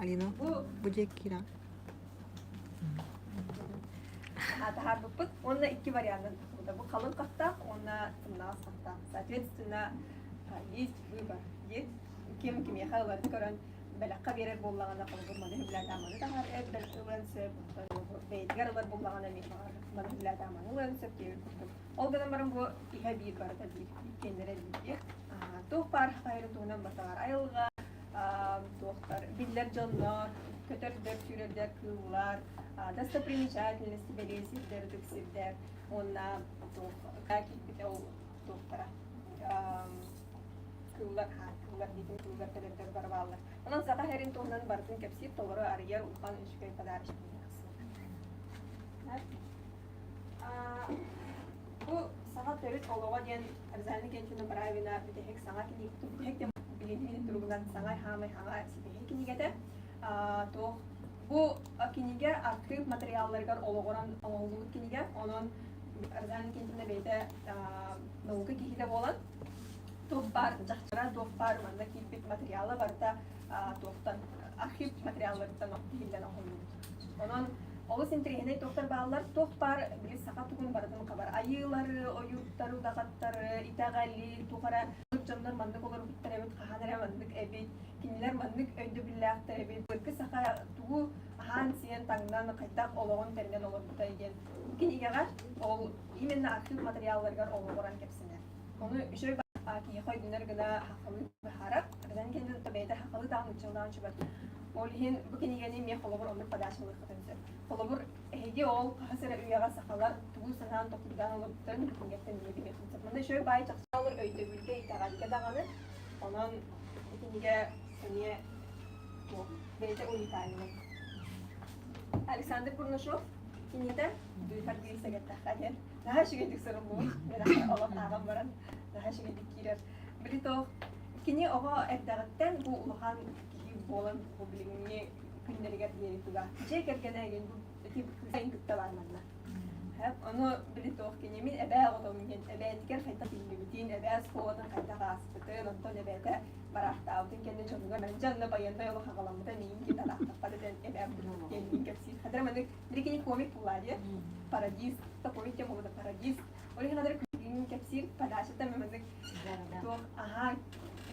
Алина, Бу бу диэки киирэн. таһаарбыппыт уонна икки варианынан тахсыбыта. Бу халыҥ хахтаах уонна сымнаҕас хахтаах. Соответственно, есть выбор. Есть ким кимиэхэ ыларын көрөн бэлэххэ биэрэр буоллаҕына, холобур, маны үбүлээтэ маны таһаар ылыан сөп, бэйэтигэр ылар буоллаҕына эмиэ баҕар маны үбүлээтэ маны ылыан сөп диэбит курдук. Ол гынан баран бу иһэ биир барыта биир, иккиэннэрэ биир. Туох баар хайарын туһунан барыта айылҕа, туохтар, биллэр дьоннор, көтөрдөр, сүүрэрдэр, кыыллар, достопримечательности, бэлиэ сирдэр, ытык сирдэр уонна туох киирбитэ ол туохтара кыыллар, кыыллар диэтим, кыыллар көтөрдөр бары бааллар. Онон саха сирин туһунан барытын кэпсиир, толору арыйар улахан үчүгэй подарочный Бу саха төрүт олоҕо диэн Розалина Кентина Бравина бүтэһик саҥа кинигэ бүтэһик билиҥҥи туругунан саҥа хаамай хаҥа ситиһии кинигэтэ. Туох бу кинигэ архыып материалларыгар олоҕуран оҥоһуллубут кинигэ. Онон Розалина Кентина бэйэтэ наука киһитэ буолан туох баар чахчыра, туох баар манна киирбит материала барыта туохтан архив материалларыттан тиһиллэн оҥоһуллубут. Онон олус интэриэһинэй туохтар бааллар, туох баар били саха тугун барытын хабар. Айыылары, ойууттары, удаҕаттары, итэҕэли, туох эрэ дьоннор маннык олорбуттар эбит, хаһан эрэ маннык эбит, кинилэр маннык өйдөбүллээхтэр эбит, былыргы саха тугу аһаан-сиэн, таҥнан, хайдах олоҕун тэринэн олорбутай диэн кинигэҕэ ол именно архив материалларыгар олоҕуран кэпсэнэр. Ону үчүгэй киһиэхэ өйдөнөр гына хаххалыы быһаарар. Бэдэн кэннин бэйэтэ хаххалыы даҕаны нууччалаан чубат. Ол иһин бу кинигэни эмиэ холобур оннук подачалыаххытын сөп. Холобур, эһиги ол хаһыс эрэ үйэҕэ сахалар тугу санаан толкуйдаан олорбуттарын бу кинигэттэн эмиэ билиэххин сөп. Манна үчүгэй баай чахчылар өйдөбүлгэ, итэҕэлгэ даҕаны. Онон бу кинигэ эмиэ бэйэтэ уникальнай. Александр Бурнашов киниэтэ Дыхар биир сэгэттэххэ диэн наһаа үчүгэйдик суруллубут. Мен олох ааҕан баран наһаа үчүгэйдик киирэр. Били туох кини оҕо эрдэҕиттэн бу улахан киһи буолан бу билиҥҥи күннэригэр диэри туга дьиэ кэргэнэ игин бу ити кыыс кытта бар манна. Ону били туох кини мин эбээ оҕотом диэн эбээтигэр хайдах биллибитин, эбээ оскуолатын хайдах ааспытын, онтон эбээтэ бараахтаабытын кэннэ дьонугар дьэ онно байыаннай олох аҕаламмыта миигин ким араахтаппат этэн эбээм диэн кэпсиир. Хадара маннык били кини комик буоллаа диye парадиз такой тема буолла парадиз ол иһин хадара күлгүн кэпсиир подачата маннык туох аhaa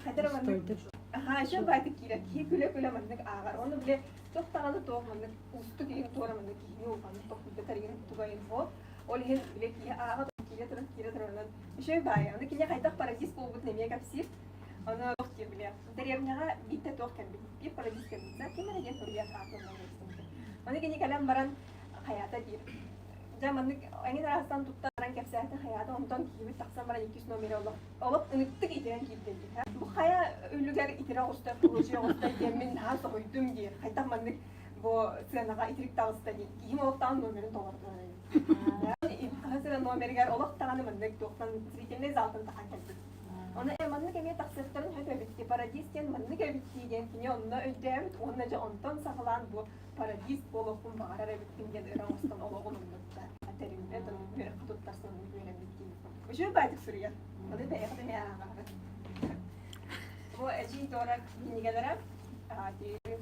хадара маннык аhaa еще байтык киирэр киһи күлэ-күлэ маннык ааҕар оны бile туох даҕаны туох маннык уустук иһин туора маннык киһини улаханнык тохтуйда иһин тугайын суох ол иһин бile киһи ааҕа киирэ туран киирэ турарынан еще баайы аны кини хайдах парадиз буолбутун эмиэ кэпсиир ону туох диир бile дэриэбинэҕэ биирдэ туох кэлбит биир парадиз кэлбит ким эрэ диэн суруйар аатын Ону кини кэлэн баран хайаата диир. Дьэ маннык эҥин араастан туттаран кэпсээтэ хайаата онтон киһибит тахсан баран иккис номере олох олох ыныктык итирэн киирдэ диир. Бу хайа үлүгэр итирэ оҕуста получай оҕуста диэммин наһаа соһуйдум диир. Хайдах маннык бу сыанаҕа итирик таҕыста диир. Киһим олохтоон номерин толордо. Хаһыс эрэ номеригэр олох даҕаны маннык туохтан зрительный залтан тахан кэлбит. Ону э маннык эмиэ тахсыахтарын сөп эбит дии, парадиз диэн маннык эбит дии диэн кини онно өйдөөбүт уонна дьэ онтон саҕалаан бу парадиз буолуохпун баҕарар эбиппин диэн ыра оҥостон олоҕун умнубута. Тэриммэт, оннук үөрэххэ туттарсан оннук үөрэммит дии. Үчүгэй баайдык суруйар. Ону бэйэҕит эмиэ ааҕаҕыт. Бу Эдьиий Дора кинигэлэрэ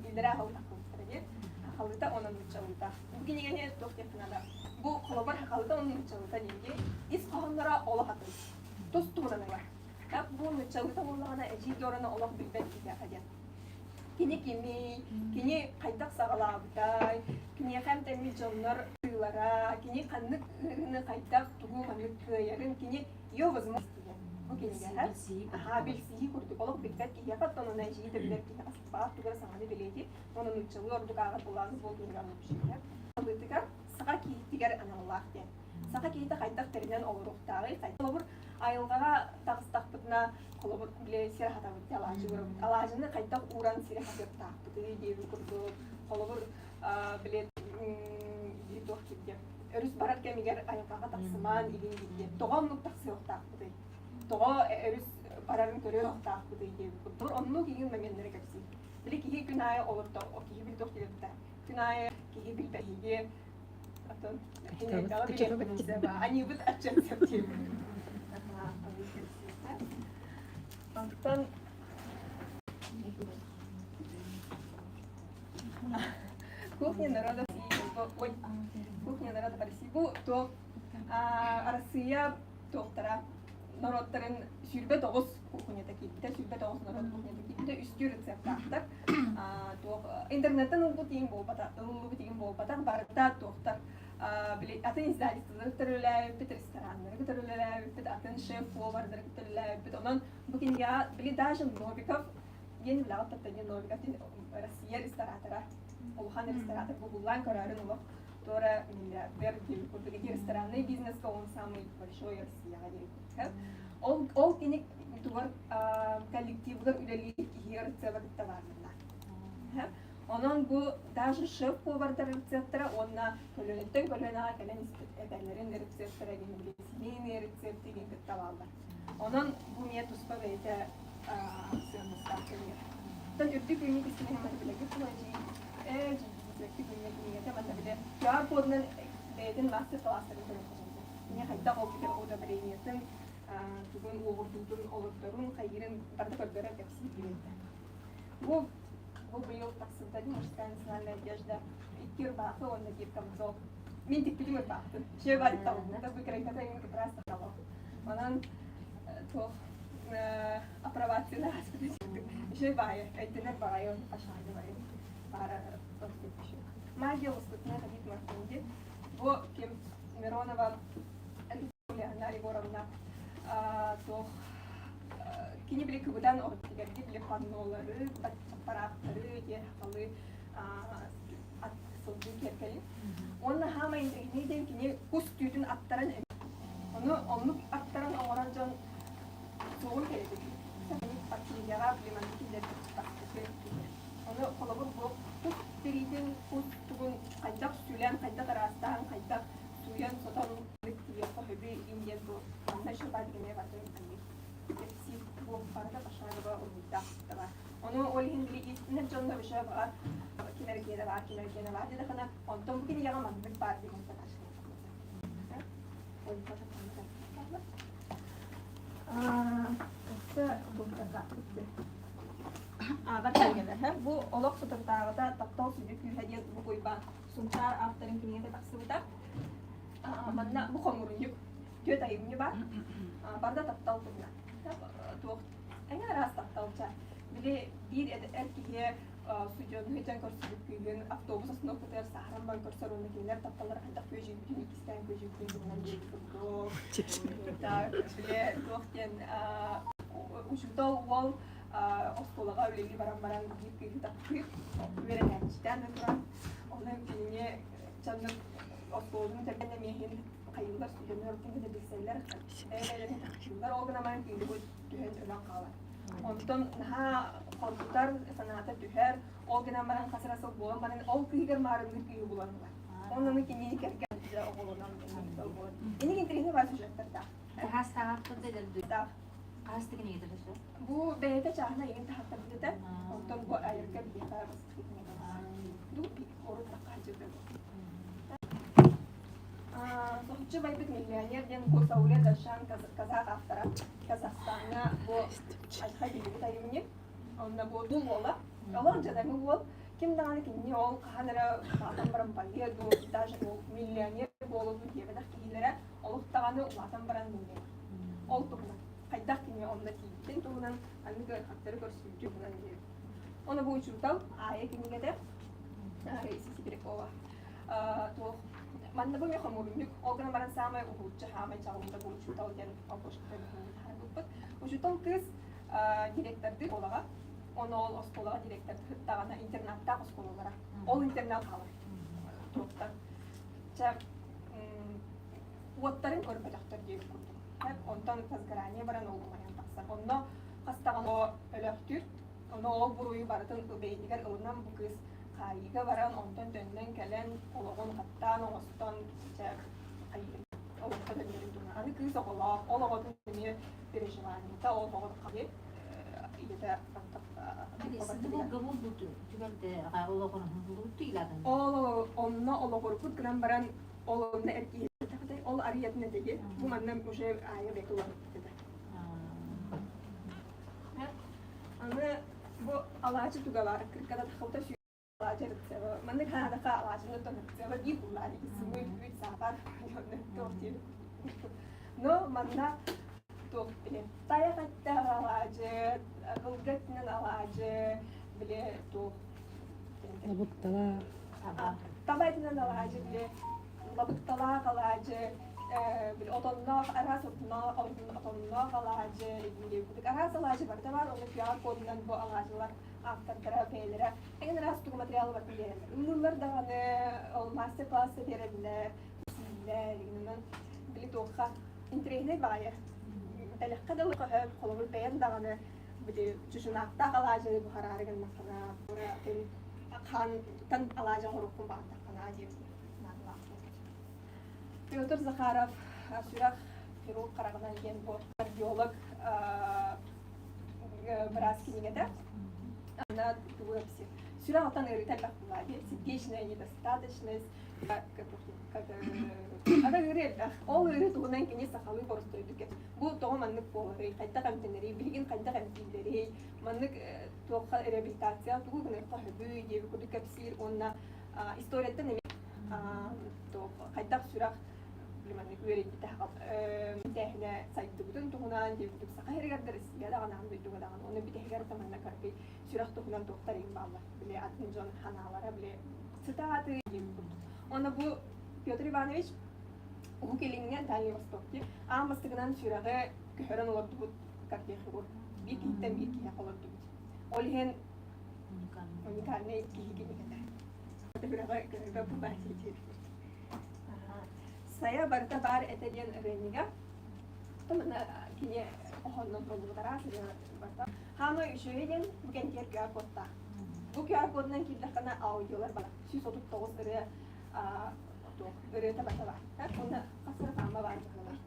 иллэрээ аһылык тахсыбыттара дии. Хахалыта уонна нууччалыыта. Бу кинигэни туох диэххэ наада? Бу холобур хахалыта уонна нууччалыыта диэки ис хоһоонноро олох атын. Тус туһунан ылар. Так бу нууччалыыта буоллаҕына Эдьиий Дораны олох билбэт киһиэхэ диэн. Кини кимий, кини хайдах саҕалаабытай, киниэхэ эмтэммит дьоннор тыылара, кини ханнык ыарыыны хайдах тугу маннык кыайарын, кини ее возможности диэн. Бу кинигэҕэ аһаа билсиһии курдук олох билбэт киһиэхэ оттон онно эдьиий да билэр киһиэхэ баар тугу эрэ саҥаны билиэти, уонна нууччалыы ордук ааҕар буолааны буолтугар Алытыгар саха киһитигэр аналлаах диэн. Саха киһитэ хайдах тэринэн олоруохтааҕый? Холобур, айылҕаҕа таҕыстахпытына, холобур, били сир аһатабыт дии алаадьы уурабыт. Алаадьыны хайдах ууран сири хатыахтаахпытый диэбит курдук. Холобур, били туох диир өрүс барар кэмигэр айылҕаҕа тахсымаан игин диир. Тоҕо оннук тахсыахтаахпытый? Тоҕо өрүс барарын көрүөхтаахпытый диэбит курдук. Оннук игин моменнары кэпсиир. Били киһи күн аайы олордо, киһи били туох диэбитэ. Күн аайы киһи билбэһиги Атын аньыыбыт аччан сөп Онтон Кухня народов ой, кухня народов России. Бу туох Арассыыйа туохтара норуоттарын 29 кухнята киирбитэ, 29 норуот кухнята киирбитэ, үстүү рецептаахтар. Туох интернеттэн ылбыт иин буолбатах, ылыллыбыт иин буолбатах, барыта туохтар били атын издательстволары кытары үлэлээбиппит, рестораннары кытары үлэлээбиппит, атын шеф-повардары кытары үлэлээбиппит. Онон бу кинигэҕэ били даже Новиков диэн билэҕит Татьяна Новиков диэн Россия ресторатора, улахан ресторатор бугуллаан көрөөрүн олох туора миллиардер диэн курдук ити ресторанный бизнеска он самый большой Россияҕа диэн курдук. Ол ол кини тугар коллективыгар үлэлиир киһи рецеба кытта баармынна. Онон бу даже шеф-повардар рецептара уонна көлүөнэттэн көлүөнэҕэ кэлэн испит эбэлэрин рецептара диэн семейные рецепты диэн кытта бааллар. Онон бу эмиэ туспа бэйэтэ сыаннастаах кэмигэр. Оттон үрдүк үүнүү кистэлэҥэ манна билэги тула дьиэ дьиэ күҥҥэ кинигэтэ манна билэ QR-кодунан бэйэтин мастер-класстарын көрүөххэ сөп. Кини хайдах ол бүтэр удобрениетын, тугун уоҕурдуутун, олордорун, хайыырын барыта көрдөрөр кэпсиир диэбитэ. Бу бу быйыл тахсыбыта дии мужская национальная одежда икки ырбаахы уонна биир камзол. Мин тикпитим ырбаахпын. Шеф барыттабын. Выкройката именно как раз того. Онон туох апробациялаах Еще баайы, өйдөнөр баайы, ашааны баайы. Баара Магия лоскутная Давид Мартинди. Бу ким Миронова Леонара Егоровна туох кини били кыбытан оҕотигэрги били паннолары, чаппараахтары, диэн халы ат сылдьыы киэркэлин. Уонна хаамай интэриэһинэй диэн кини кус түүтүн аттаран ону оннук аттаран оҥорор дьон суоҕун кэрэтик. Партияҕа племанны киллэрбит бастакы киһи. Ону холобур бу кус тириитин, кус тугун хайдах сүлэн, хайдах ыраастаан, хайдах сууйан, сотон тиийиэххэ сөбүй диэн бу манна еще баар дигэнэ батын кэпсиир бу барыта пошагово уруйдаах бар. Ону ол иһин били иистэнэр дьонно уже баар ким эрэ киэнэ баар, ким эрэ киэнэ баар диэтэххинэ, онтон бу кинигэҕэ маннык баар диэн Бу олох соторутааҕыта таптал сүдү күүһэ диэн бу Уйбаан Сунтаар авторын кинигэтэ тахсыбыта. Манна бу хомуурунньук түөрт айымньы бар. Барда таптал туһунан. Туох эҥин араас тапталча. Били биир эр киһи судьуону сылдьан көрсүбүт кыыһын автобус остановкатыгар саһаран баран көрсөр уонна кинилэр тапталлара хайдах күөдьүйбүтүн иккистээн күөдьүйбүтүн туһунан диэбит курдук. Так, били туох диэн учуутал уол оскуолаҕа үлэлии баран баран биир кыыһы таптыыр, үөрэнээччитээн да туран, онон кинини чаннык оскуолатын бүтэргэн эмиэһин хайыылар студеннар ортотунан билсэллэр, бэйэ-бэйэлэрин таптыыллар, ол гынан баран кыыһы түһэн өлөн хаалар. Онтон наһаа хоргутар, санаата түһэр, ол гынан баран хас эрэ сыл буолан баран ол кыыһыгар маарынныыр кыыһы булан ылар. Онно кинини кэргэн дьэ оҕолонон буолан. Инник интэриэһинэй баар сюжеттардаах. Хаастаах Хаас тигинигитэ Бу бэйэтэ чааһына игин таһаттарбыт этэ. Онтон бу айырга биһиэхэ ду урут таххааччыта. Соһуччу байбыт миллионер диэн бу Сауле Дашан казах автора Казахстаҥҥа бу айха биллибит айымньы. Онно бу дул уола. Олох дьадаҥы уол. Ким даҕаны кинини ол хаһан эрэ улаатан баран байыа дуу, даже ол миллионер буолуо дуу диэбэтэх киһилэрэ олох даҕаны улаатан баран миллионер. Ол туһунан хайдах кини онно тиийбитин туһунан аныгы ыарахаттары көрсүбүтүн туһунан диэбит. Ону бу учуутал Аайа кинигэтэ Раиса Сибирякова туох манна бу хомуурунньук ол гынан баран саамай уһулуччу хаамай чаҕылыта бу учуутал диэн обложката таһаарбыппыт. Учуутал кыыс директордыы оскуолаҕа ону ол оскуолаҕа директор даҕаны интернаттаах оскуолалара. Ол интернат хаалар. Туохтан чэ уоттарын көрбөтөхтөр диэбит курдук. Онтон возгорание баран ол умайан тахсар. Онно хас даҕаны өлөөхтүүр. Ону ол буруйу барытын бэйэтигэр ылынан бу кыыс хаайыыга баран, онтон төннөн кэлэн, олоҕун хаттаан оҥостон, чэ, олоххо төннөрүн туһунан. Аны кыыс оҕолоох, ол оҕотун эмиэ переживаниета, ол оҕо ийэтэ Ол онно олоҕурбут гынан баран, ол онно эргийбэтэхтэй, ол арыйатын этиги, бу манна уже аайа бэйэтэ уларыппыт этэ. Аны бу алаачы туга баар, кырката тахалта алаачы рецепт. Маннык ханадаха алаадьыны тонуктыаба биир буллаан сымыыт үүт саапар туох диир. Но манна туох били тайах эттээх алаадьы, ылга өттүнэн алаадьы, били туох Лабыкталаах. Таба этинэн алаадьы, били лабыкталаах алаадьы, били отонноох, араас отонноох алаадьы, араас алаадьы барыта баар, ону QR кодунан бу алаадьылар автордара бэйэлэрэ эҥин араас тугу материалы барытын биэрэллэр. Ыллыыллар даҕаны, ол мастер-класс биэрэллэр, сииллэр, игинэн били туохха интэриэһинэй баҕайы. Элэххэ дылы көһөп, холобур бэйэм даҕаны били чучунаахтаах алаадьыны буһараары гыннаххына, хаантан алаадьы оҥоруохпун баҕардаххына диэн наадалаах. Петр Захаров сүрэх хирург хараҕынан диэн бу кардиолог быраас кинигэтэ. Она сүрэх алтан ыарыыта элбэх буолла. Сердечная недостаточность, ата ыарыы элбэх. Ол ыарыы туһунан кини сахалыы боростуойдук бу тоҕо маннык буоларый, хайдах эмтэнэрий, билигин хайдах эмтииллэрий, маннык туохха реабилитация тугу гыныахха сөбүй диэби курдук кэпсиир уонна историяттан эмиэ хайдах сүрэх маннык үөрэйбитэ тээһинэ сайдыбытын туһунан диэбитик саха сиригэр да Россия даҕаны аан дойдуга даҕаны уонна бүтэһигэр да манна кыракый сүрэх туһунан туохтар иҥ бааллар били атын дьон ханаалара били цитаты диэн курдук уонна бу Петр Иванович Уһук Илиҥҥэ Дальний Восток аан бастакынан сүрэҕи көһөрөн олордубут кардиохирург биир киһиттэн биир киһиэхэ олордубут ол иһин уникальный киһи кинигэтэ сүрэҕи көһөрбө бу Сайа барыта баар этэ диэн ырыанньыга кини оһоннон толлубут араас барыта. Хаамай үчүгэй диэн бу кэнтиэр QR кодтаах. Бу QR кодунан киирдэххинэ аудиолар бар. 139 ырыа ырыата барыта бар. Уонна хас эрэ хаама баар быһыылаах.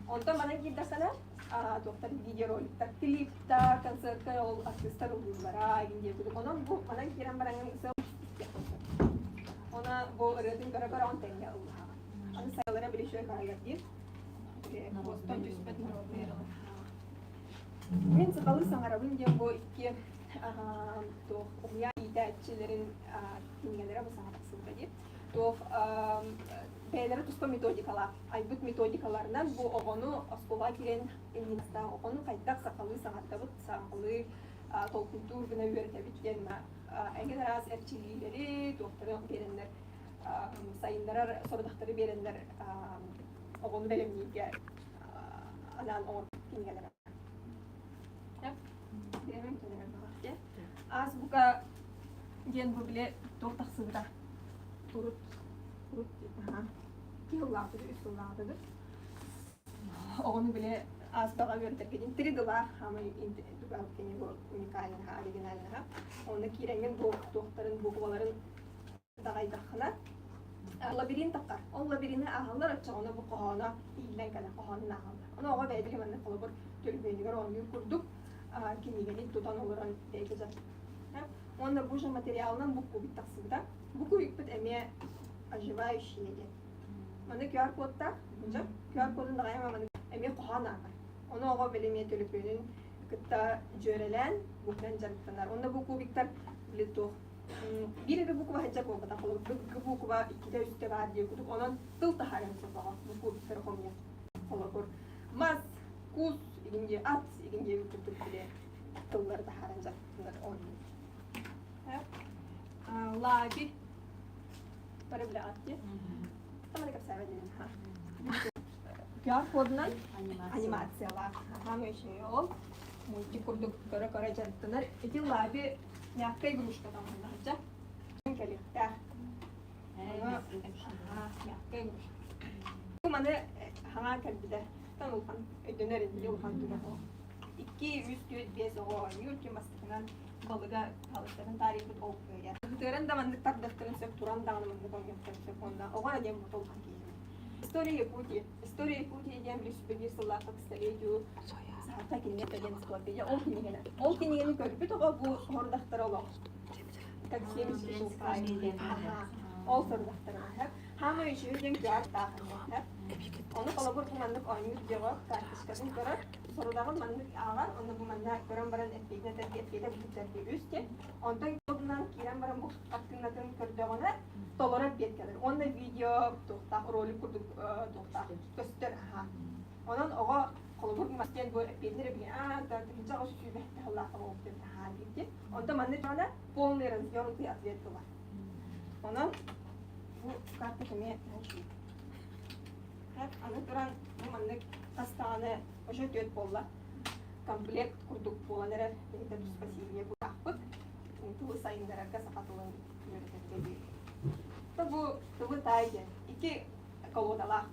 Онтон манан киирдэххинэ туохтар видеороликтар, клиптар, концертка ол артыыстар ыллыыллара игин диэбит. Онон бу манан киирэн бараҥҥын Она бу ырыатын көрө-көрө тэҥҥэ ыллаһаҕын. Аны сайалара били үчүгэй баайдар диир. Бостон түспэт народный Мин сахалыы саҥарабын диэн бу икки туох уһуйаан иитээччилэрин кинигэлэрэ бу саҥа тахсыбыта диир. Туох бэйэлэрэ туспа методикалаах айбыт методикаларынан бу оҕону оскуолаҕа киирэн иннинистаах оҕону хайдах сахалыы саҥардабыт, сахалыы толкуйдуур гына үөрэтэбит диэн эҥин араас эрчиллиилэри, туохтары биэрэннэр сайыннарар сорудахтары биэрэннэр оҕону бэлэмнииргэ анаан оҥорбут кинигэлэрэ. Азбука диэн бу били туох тахсыбыта урут урут икки сыллаахтыгы үс сыллаахтыгы Оҕону били ааспаҕа үөрэтэргитин три дыла хаамай кини бу уникальнаһа, оригинальнаһа. Онно киирэҥҥин бу туохтарын, букваларын даҕайдаххына лабиринт таххар. Ол лабирины ааһаллар оччоҕуна бу хоһооно ииллэн кэлэр, хоһоонун ааһаллар. Ону оҕо бэйэтэ маннык холобур төлөпүөнүгэр оонньуур курдук кинигэни тутан олорон бэйэтэ дьарыктанар. Уонна бу же материалынан бу кубик тахсыбыта. Бу кубикпыт эмиэ оживающие диэн. Маны QR кодтаах, дьэ, QR кодун даҕайан маны эмиэ хоһоон ааҕар. Ону оҕо били эмиэ төлөпүөнүн кытта дьүөрэлээн, букванан дьарыктанар. Онно бу кубиктар били туох биир эрэ буква сылдьар буолбатах, холобур, Г буква иккитэ-үстэ баар диэн курдук, онон тыл таһааран сөп оҕо бу кубиктары хомуйар. Холобур, мас, кус, игин диэ ат, игин диэ курдук били тыллары таһааран дьарыктанар оонньуур. Лагерь Бары билэҕит дии. Тамара кэпсээбэ диэн. QR кодунан анимациялаах. Хаамай үчүгэй ол. Мультик курдук көрө-көрө дьарыктанар. Ити лаби мягкая игрушка таҥыннаһыча. Кэлиэхтээх. Мягкая игрушка. Бу маны хаҥаа кэлбитэ. Тан улахан өйдөнөр инди улахан түгэх 2, 3, 4, 5 оҕо оонньуур ким бастакынан балыга балыктарын таарыйбыт ол кыайар. Тыыран да маннык тардыахтарын сөп, туран даҕаны маннык оонньуохтарын сөп уонна оҕо эрэ диэн улахан киһи. История Якутии. История Якутии диэн билсибит сыллаахха столетию саха кинигэ диэн энциклопедия ол кинигэни. Ол кинигэни көрбүт оҕо бу сорудахтара олох. Как семечки Ол сорудахтара. Хаамай үчүгэй диэн кыаҕаптаах. Ону холобур бу маннык оонньуур дьоҕо карточкатын көрөр, сорудаҕын маннык ааҕар, онно бу манна көрөн баран эппиэтин этэргэ эппиэтэ бүтэргэ үс диэн. Онтон кодунан киирэн баран бу хартыынатын көрдөҕүнэ толору эппиэт кэлэр. Уонна видео туохтаах ролик курдук туохтаах көстөр. Онон оҕо холобур мас диэн бу эппиэтин эрэ аа да 1820 сыллаах буолбут эбит аһаа диир. Онтон маннык даҕаны полный развернутый ответ ылар. Онон бу карта эмиэ Аны туран бу маннык хас даҕаны уже түөрт буолла. Комплект курдук буолан эрэр бэйэтэ туспа сииньэ буолаахпыт. Тылы сайыннарарга саха тылын үөрэтэргэ диир. Бу тылы таай диэн икки колодалаах.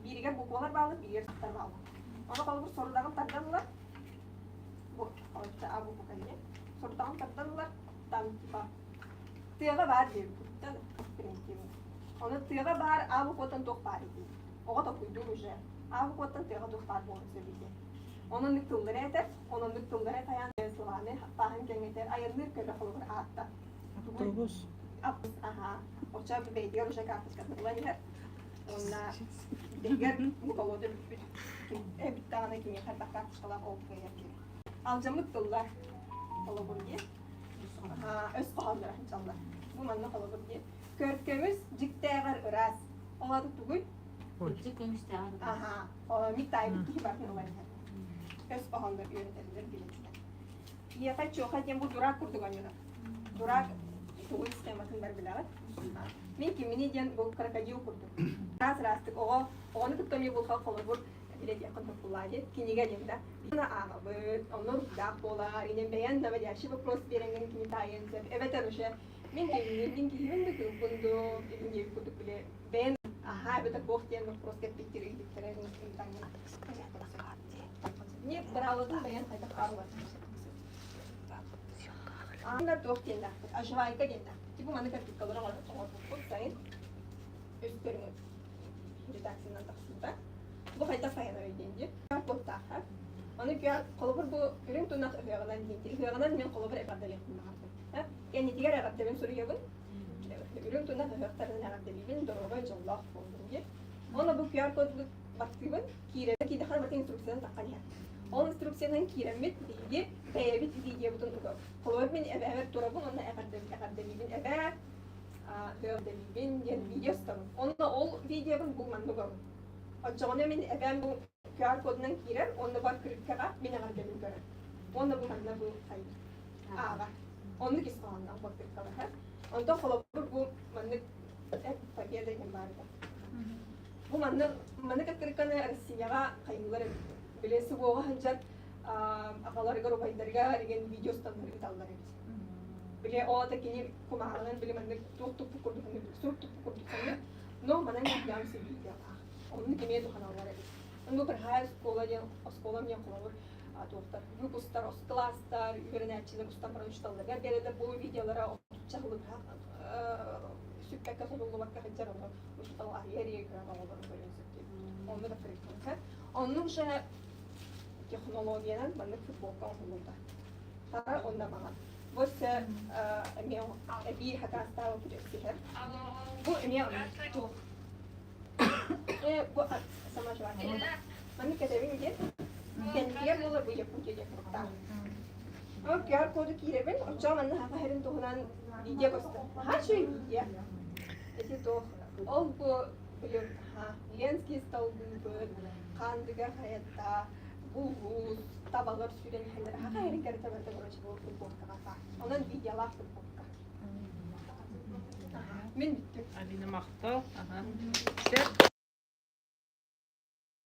Бииригэр буквалар бааллар, бииригэр сахтар бааллар. Ону холобур сорудаҕын тардан ылар. Бу А буква диэн. Сорудаҕын тардан ылар. Там типа тыаҕа баар диэбит примитивно. Ону тыаҕа баар А букваттан туох баар дии. Оҕо толкуйдуур уже. А букваттан тыаҕа туох баар буолуон сөбүй диэн. Онон тыллары этэр, онон тыллары тайаан сылааны хаттааһын кэҥэтэр, айанныыр көлө холобур аатта. Автобус. Автобус, аха. Оччо бэйдигэр уже карточкатын ылан иһэр. Уонна бэйдигэр бу колода бүппүт. Эбит даҕаны киниэхэ элбэх карточкалаах ол кыайар киһи. Алдьаммыт тыллар холобур диэн. Өс хоһоонноро сылдьаллар. Бу манна холобур диэн. Көркөмүс дьиктээҕэр ыраас. Ол аата тугуй? Дьик көмүстээҕэр ыраас. Аха. Мик таайбыт киһи барытын ылан иһэр. Өс хоһооннор үөрэтэллэр билэллэр. Иэхэ чуоха диэн бу дурак курдук оонньонор. Дурак тугуй схематын бар билэҕит. Мин кимминий диэн бу крокодил курдук. Ыраас ыраастык оҕо оҕону кытта эмиэ булха холобур билэ диэххин туппуллаа диэн кинигэ диэн да ааҕабыт, онно уруһуйдаах буолар, инэн бэйэн наводящий вопрос биэрэҥҥин кини таайыан сөп, эбэтэр уже мин киммин, мин киһибин да кыылбын дуу, илин диэбит курдук билэ бэйэн аһаа эбэтэр туох диэн вопрос кэппиттир ыйытыктара Не быраабылатын бэйэн хайдах хааллар. Анна туох диэннээхпит, оживайка диэннээхпит. Типа маны картинкалары оҥорбуппут сайын үс көрүҥү редакциянан тахсыбыта. Бу хайдах сайынарый диэн дии. QR-кодтаахха. Ону QR холобур бу үрүҥ тунах ыһыаҕынан диэн ыһыаҕынан мин холобур эҕэрдэлиэхпин баҕарбын. Кэннитигэр эҕэрдэбин суруйабын. Үрүҥ тунах ыһыахтарынан эҕэрдэлиибин, доруобай, дьоллоох буоллун диэн. Уонна бу QR-код баттыыбын, киирэбин, киирдэххинэ барытын инструкциянан таххан иһэр. Ол инструкциянан киирэммит биһиги бэйэбит видеобутун угабыт. Холобур мин эбээбэр турабын уонна эҕэрдэлиибин эбээ Дэбиибин диэн видео устабын. Онно ол видеобын бу манна угабын. Оччоҕуна мин эбээм бу QR-кодунан киирэр уонна бар күрүккэҕэ мин эҕэрдэбин көрөр. Уонна бу манна бу хайыр. Ааҕар. Оннук ис хоһоонноох бу Онтон холобур бу маннык победа диэн баар этэ. Бу маннык маннык открытканы Россияҕа хайыылар эбит. Били СВО-ҕа сылдьар аҕаларыгар, убайдарыгар деген видео устаннар ыыталлар эбит. Били ол ата кини кумааҕынан били маннык туох туппут курдук сурук туппут курдук саныыр. Но манан ям видеолаах. Оннук эмиэ туханаллар эбит. Онно Бырхаай оскуола диэн оскуолам диэн холобур туохтар выпустар, класстар, үөрэнээччилэр устан баран учууталларыгар биэрэллэр бу видеолара отучча сылыга сүппэккэ сотуллубакка сылдьар ону учуутал арыйа арыйа көрөн оҕолорун көрүөн сөп диэбит. Онно да көрүөххэ. Онно уже технологиянан маннык футболка оҥоһуллубута. Хара уонна маҥан. Бу өссө эмиэ эбии хакаастаабыт өссүһэр. Бу эмиэ туох бу сама жевательная. Маннык кэтэбин диэн кэннигэр буолар бу Якутия диэн куттаах. Ол QR-коду киирэбин, оччоҕо манна саха сирин туһунан видео көстөр. Наһаа үчүгэй видео. Ити туох ол бу били Ленский столбыыбыт, Хаандыга хайата, Булуус, табалар сүүрэн иһэллэр. Саха сирин кэрэтэ барыта короче бу футболкаҕа баар. Онон видеолаах футболка. Мин бүттүм. Алина махтал. Ага. Сөп.